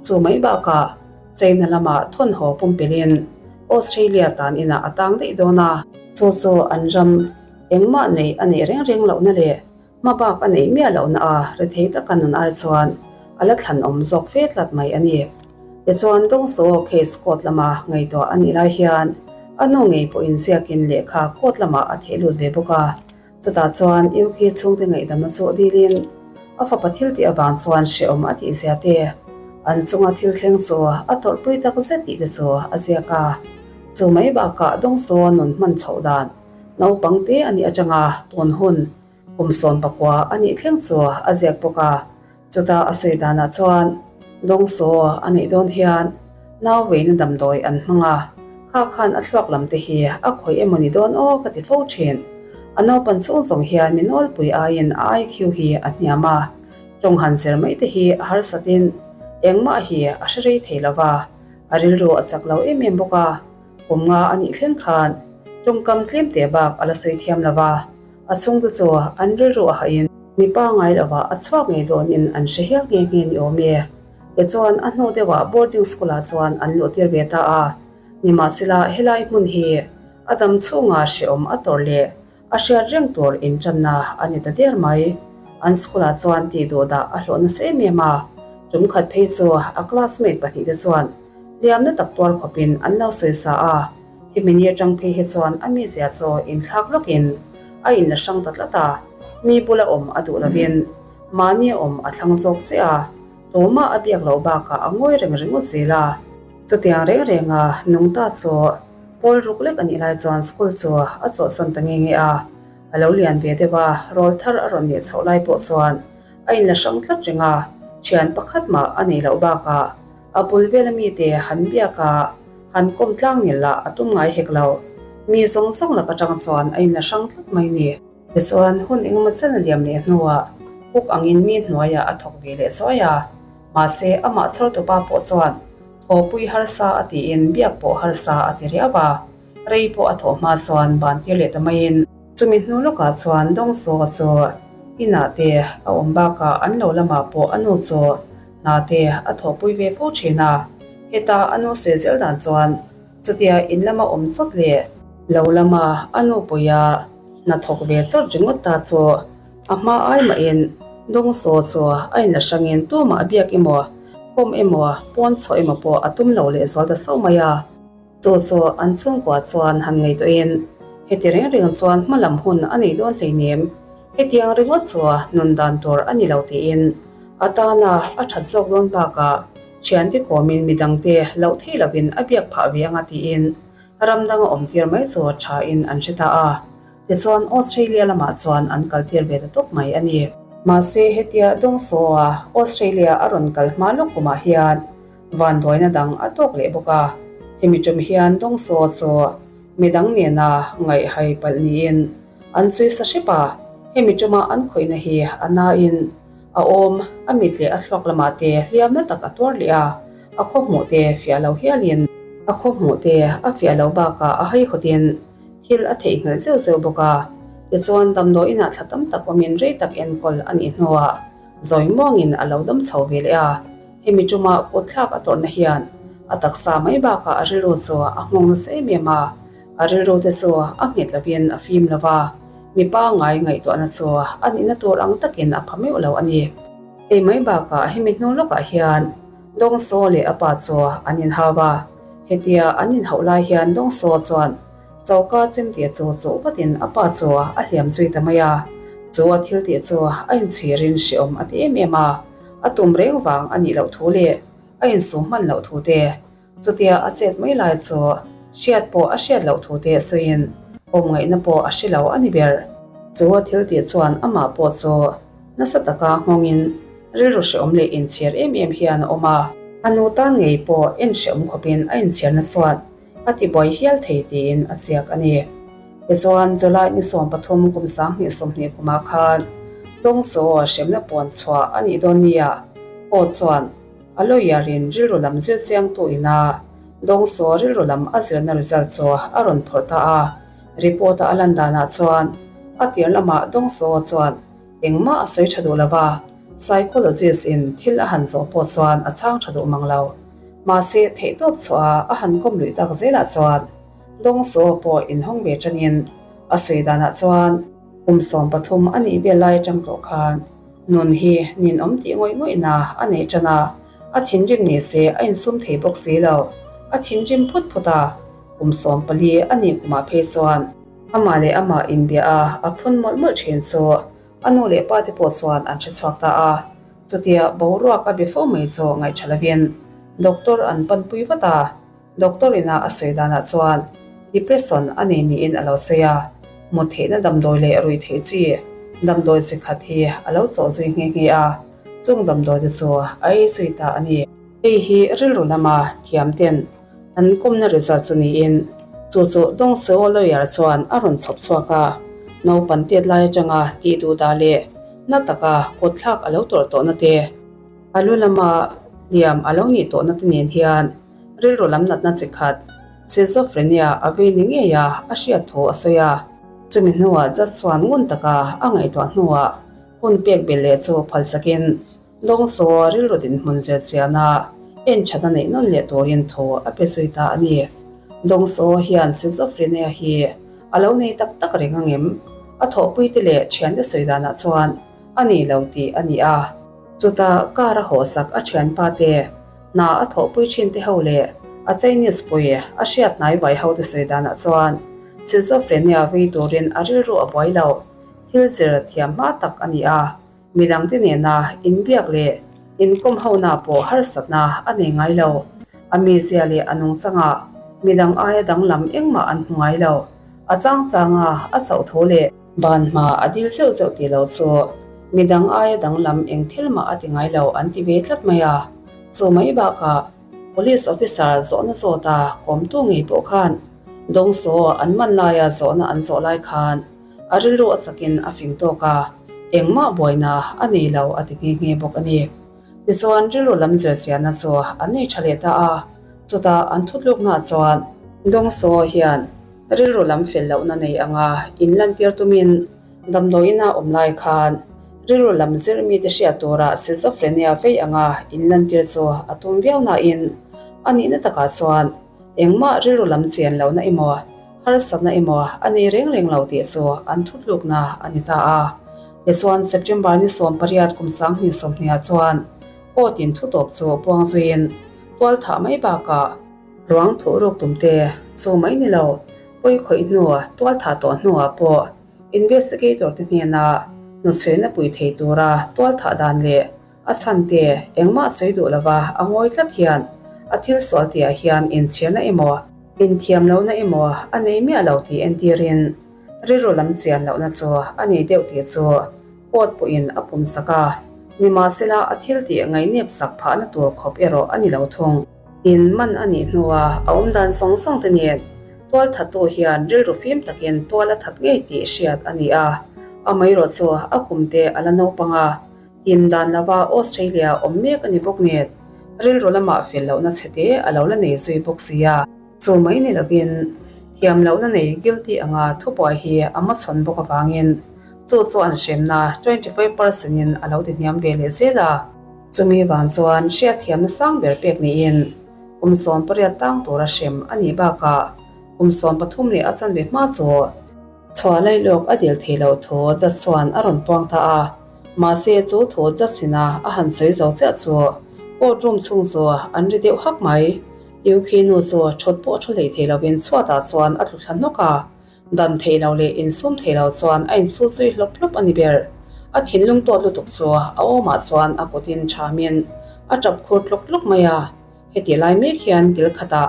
chu mai bakah China lamah thawnhaw pumpelhin Australia tan inah a tang daih dawn a. Chu chu an ram Engmah neih a neih reng reng lohna leh hmabak a neih miah lohna a rethei taka nun ai chuan a la thlan awm zawk fe tlat mai a ni. Tichuan Dawngsaw case court lama ngaihtuah a nih lai hian a nu ngei pawhin ziakin lehkha court lamah a theh lut ve bawk a. Chutah chuan Yuki chhungte ngaihdamna chu dilin a fapa thil tih avang chuan hrehawm a tih zia te, an chunga thil thleng chu a tawrhpui tak zet tih te chu a ziak a. Chu mai bakah Dawngsaw nun hman chhoh dan naupang te a nih atanga tun hun kum 19 a nih thleng chu a ziak bawk a. Chuta a sawi danah chuan Dawngsaw a neih dawn hian nau veina damdawi an hmang a, kha khan a thluak lam te hi a khawih emaw ni dawn aw ka ti fo thin. A naupan chhung zawng hian mi nawlpui aiin a IQ hi a hniam a, tawng han zir mai te hi a harsatin engmah hi a hre rei thei lo va, a rilru a chak lo em em bawk a, kum nga a nih thleng khan tawngkam tlem te bak a la sawi thiam lo va. A chhungte chu an rilru a hahin mi pangai lovah a chhuak ngei dawnin an hre hial nghe nghe ni awm e. Tichuan a hnu deuhah boarding school ah chuan an luh tir ve ta a. Nimahsela helai hmun hi a dam chhunga hrehawm a tawrh leh a hriat reng tur intanna a ni ta der mai. An school ah chuan tih duh dah a hlawh nasa em em a. Tum khat phei chu a classmate pahnihte chuan hliamna tak tuar khawpin an lo sawisa a. Hemi ni atang phei hi chuan a mizia chu inthlak lawkin a inla hrang ta tlat a, mi bula awm a duh lovin mahni a awm a thlang zawk chiah a, tumah a biak loh bakah a ngawi reng ringawt zel a. Chutiang reng renga nung ta chu pawl ruk lek a nih lai chuan school chu a chawlhsan ta nge nge a, a lo lian ve deuh a, rawl thar a rawn nih chhoh lai pawh chuan a inla hrang tlat reng a, thian pakhat mah a nei loh bakah A bul vela mite han biak a, han kawm tlang nil lah a tum ngai hek lo. Mi zawng zawng lak atang chuan a inla hrang tlat mai ni. Tichuan, hun engemaw chen a liam leh hnuah cook angin mi hnuaiah a thawk ve leh zuai a. Mahse, amah chhawrtupa pawh chuan thawhpui harsa a tiin biak pawh harsa a ti riau a. Rei pawh a thawh hma chuan ban tir leh ta maiin. Chumi hnu lawkah chuan Dawngsaw chu inah te a awm bakah an lo lamah pawh a nu chu hna te a thawhpui ve fo thin a, heta a nu sawi zel dan chuan chutia in lama awm chawt leh lo lama a nu puia hna thawk ve chawt ringawt ta chu a hma ai mahin Dawngsaw chu a inla hrangin tumah a biak emaw, kawm emaw, pawn chhuah emaw pawh a tum lo leh zual ta sauh mai a. Chu chu an chhungkua chuan han ngaihtuahin heti reng reng chuan hma lam hun a nei dawn hleinem, hetiang ringawt chu nun dan tur a ni lo tiin a tana a that zawk dawn bakah thiante kawmin midangte loh theih lovin a biak phah ve anga tiin ram danga awm tir mai chu thain an hre ta a. Tichuan Australia lamah chuan an kal tir ve ta tawp mai a ni. Mahse hetia Dawngsaw-a Australia a rawn kal hma lawk kumah hian Vanduaina dang a tawk leh bawk a, hemi tum hian Dawngsaw chu midang nena ngaihhai palh niin an sawi sa hrep a, hemi tuma an khawihna hi a nain a awm, a mit leh a thluak lamah te hliamna tak a tuar leh a, a khaw hmuh te fiah lo hialin a khaw hmuh te a fiah lo bakah a haihawtin thil a theihnghilh zeuh zeuh bawk a, tichuan damdawiinah thla tam tak awmin rei tak enkawl a nih hnuah Zawi muangin a lo dam chho ve leh a, hemi tuma kut thlak a tawrhna hian a taksa mai bakah a rilru chu a nghawng nasa em em a, a rilru te chu a nghet lovin a fim lo va, mi pangngai ngaihtuahna chu a nihna tur ang takin a pha meuh lo a ni. Hei mai bakah hemi hnu lawkah hian Dawngsaw leh a pa chu an inhau a, hetia an inhauh lai hian Dawngsaw chuan Choka chemte chu chuh vatin a pa chu a hliam zui ta mai a, chu a thil tih chu a inchhirin hrehawm a ti em em a, a tum reng vang a nih loh thu leh a insum hman loh thu te, chutia a chet mai lai chu hriat pawh a hriat loh thu te sawiin awm ngaihna pawh a hre lo a ni ber. Chu a thil tih chuan amah pawh chu nasa taka nghawngin rilru hrehawm leh inchhir em em hian a awm a, a nu tan ngei pawh en hrehawm khawpin a inchhirna chuan A ti buai hial thei tiin a ziak a ni. Tichuan, July ni 13 kum 2020 kumah khan Dawngsaw hremna puan chhuah a nih dawn nia aw chuan a lawyer in rilru lam zir chiangtu ina Dawngsaw rilru lam a zirna result chu a rawn phawrh ta a. Report a a lan danah chuan a tir lamah Dawngsaw chuan engmah a sawi tha duh lo va, psychologist in thil a han zawh pawh chuan a chhang tha duh mang lo. Mahse, theihtawp chhuah a han kawm luih tak zelah chuan Dawngsaw pawh inhawng ve tanin a sawi danah chuan kum 13 a nih vel lai atang tawh khan nun hi ninawm tih ngawih ngawihna a nei tan a, a thinrim ni se a insum thei bawk si lo. A thinrim phut phut a, kum 14 a nih kumah phei chuan amah leh amah inbia a, a phun mawlh mawlh thin chu A nu leh pa te pawh chuan an hre chhuak ta a, chutia boruak a be fo mai chu ngaih tha lovin doctor an panpui vat a. Doctor ina a sawi danah chuan depression a nei niin a lo sawi a, mut theihna damdawi leh ruih theih chi damdawi chi khat hi a lo chawh zui nghe nghe a, chung damdawi te chu a ei zui ta a ni. Hei hi rilru lama thiam ten an kawmna result chu niin chu chu Dawngseo lawyer chuan a rawn chhawp chhuak a, naupan tet lai atanga tih duh dah leh na taka kawtthlak a lo tawrh tawhna te, a lu lama hliam a lo nih tawhna te nen hian rilru lam natna chi khat schizophrenia a vei ni ngei a a hriat thu a sawi a. Chumi hnuah judge chuan ngun taka a ngaihtuah hnuah hun pek belh leh chu phalsakin Dawngsaw rilru dinhmun zir chiana en thatna neih nawn leh turin thu a pe zui ta a ni. Dawngsaw hian schizophrenia hi a lo nei tak tak reng angem? A thawhpuite leh thiante sawi danah chuan a nei lo tih a ni a. Chutah car a hawhsak a thianpa te, hna a thawhpui thin te ho leh a Chinese pui a hriat hnai vai ho te sawi danah chuan schizophrenia vei turin a rilru a buai lo. Thil zir thiam hma tak a ni a. Midangte nena inbiak leh inkawm hona pawh harsatna a nei ngai lo. A mizia leh a nungchangah midang aia danglam engmah an hmu ngai lo. A chang changa a chauh thu leh ban hma a dil zeuh zeuh tih lo chu midang aia danglam eng thil mah a ti ngai lo an ti ve tlat mai a. Chu mai bakah Police officer zawhna zawta kawmtu ngei pawh khan Dawngsaw an man laia zawhna an zawh lai khan A rilru a chakin a fing tawk a, engmah buaina a nei lo a ti nghe nghe bawk a ni. Tichuan rilru lam zirchianna chu an nei tha leh ta a, chutah an thutluknaah chuan Dawngsaw hian rilru lam fel lohna nei anga inlantir tumin damdawiina awm lai khan rilru lam zir mite hriat tura schizophrenia vei anga inlantir chu a tum viau nain a nihna takah chuan engmah rilru lam chian lohna emaw Harsatna emaw a nei reng reng lo tih chu an thutlukna a ni ta a. Tichuan September ni 18 kum 2020 chuan court in thutawp chu puang zuiin tual thah mai bakah ruang thuh ruk tum te chu mai ni lo pawi khawih hnu tual thah tawh hnuah pawh investigator te hnena hnuchhuina pui thei tura tual thah dan leh A chhan te, engmah sawi duh lova a ngawi tlat hian a thil sual tihah hian inchhirna emaw, inthiam lohna emaw a nei miah lo tih entirin rilru lam chian lohna chu a nei deuh tih chu court pawhin a pum sak a, nimahsela a thil tih ngaihnep sak phahna tur khawp erawh a ni lo thung. Tin, man a nih hnua a awm dan sawng sawng te nen tualthattu hian rilru fim takin tual a that ngei tih hriat a ni a, amaherawhchu chu a kum te a la naupang a, Tin dan lova Australia awm mek a ni bawk nen, rilru lamah fel lohna chhe te a lo la nei zui bawk si a. Chu mai ni lovin, thiam lohna nei guilty anga thubuai hi a hmachhawn bawk avangin chu chu an hremna 25 percent in a lo ti hniam ve leh zel a. Chumi vang chuan hriatthiamna sang ber pek niin kum 18 tang tura hrem a nih bakah kum 13 leh a chanve hma chu Chhuah lailawk a dil thei loh thu Judge chuan a rawn puang ta a, mahse chu thu Judge ina a han sawi zo chiah chu court room chhung chu an ri deuh hak mai. Yukhi nu chu thut pawh thu hlei thei lovin chhuatah chuan a tlu thla hnawk a, dan thei lo leh insum thei lo chuan a insu zui hlawp hlawp a ni ber. A thinlung tawt lutuk chu a awmah chuan a kutin thamin a tap khur tlawk tlawk mai a, heti lai mek hian kil khatah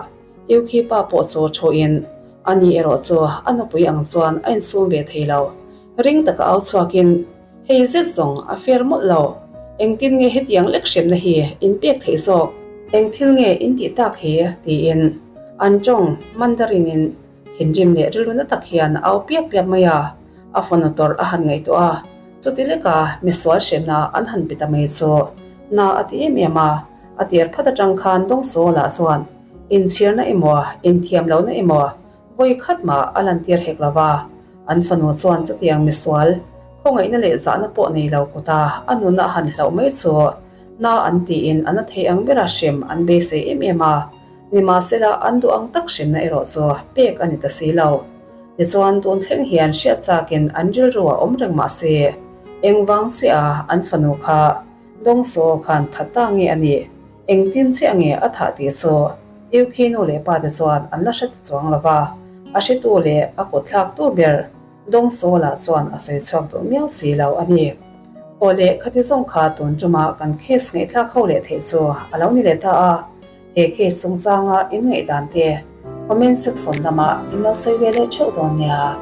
Yukhi pa pawh chu thuin ani erawh chu a nupui ang chuan a insum ve thei lo. Ring taka au chhuakin, Hei zet zawng a fair mawlh lo. Engtin nge hetiang lek hremna hi in pek theih zawk? Eng thil nge in tih tak hi? tiin an tawng Mandarin-in thinrim leh rilru na tak hian a au piap piap mai a. A fanu tawrh a han ngaihtuah a, chuti leka misual hremna an han pe ta mai chu na a ti em em a. A tir phat atang khan Dawngsawla chuan inchhirna emaw, inthiam lohna emaw vawi khat mah a lantir hek lo va. An fanu chuan chutiang misual, khawngaihna leh zahna pawh nei lo kuta a nuna a han hlauh mai chu na an tiin a na thei ang bera hrem an beisei em em a. Nimahsela an duh ang tak hremna erawh chu pek a ni ta si lo. Tichuan tun thleng hian hriat chakin an rilru a awm reng mah se, engvang chiah an fanu kha Dawngsaw khan that ta nge a nih? Engtin chiah nge a thah tih chu Yukhi nu leh pa te chuan an la hre ta chuang lo va, a hretu leh a kut thlaktu ber Dawngsaw lah chuan a sawi chhuak duh miau si lo a ni. Aw leh khati zawng kha tun ṭuma kan case ngaihthlak ho leh theih chu a lo ni leh ta a. He case chungchanga in ngaihdan te comment section lamah in lo sawi ve leh theuh dawn nia.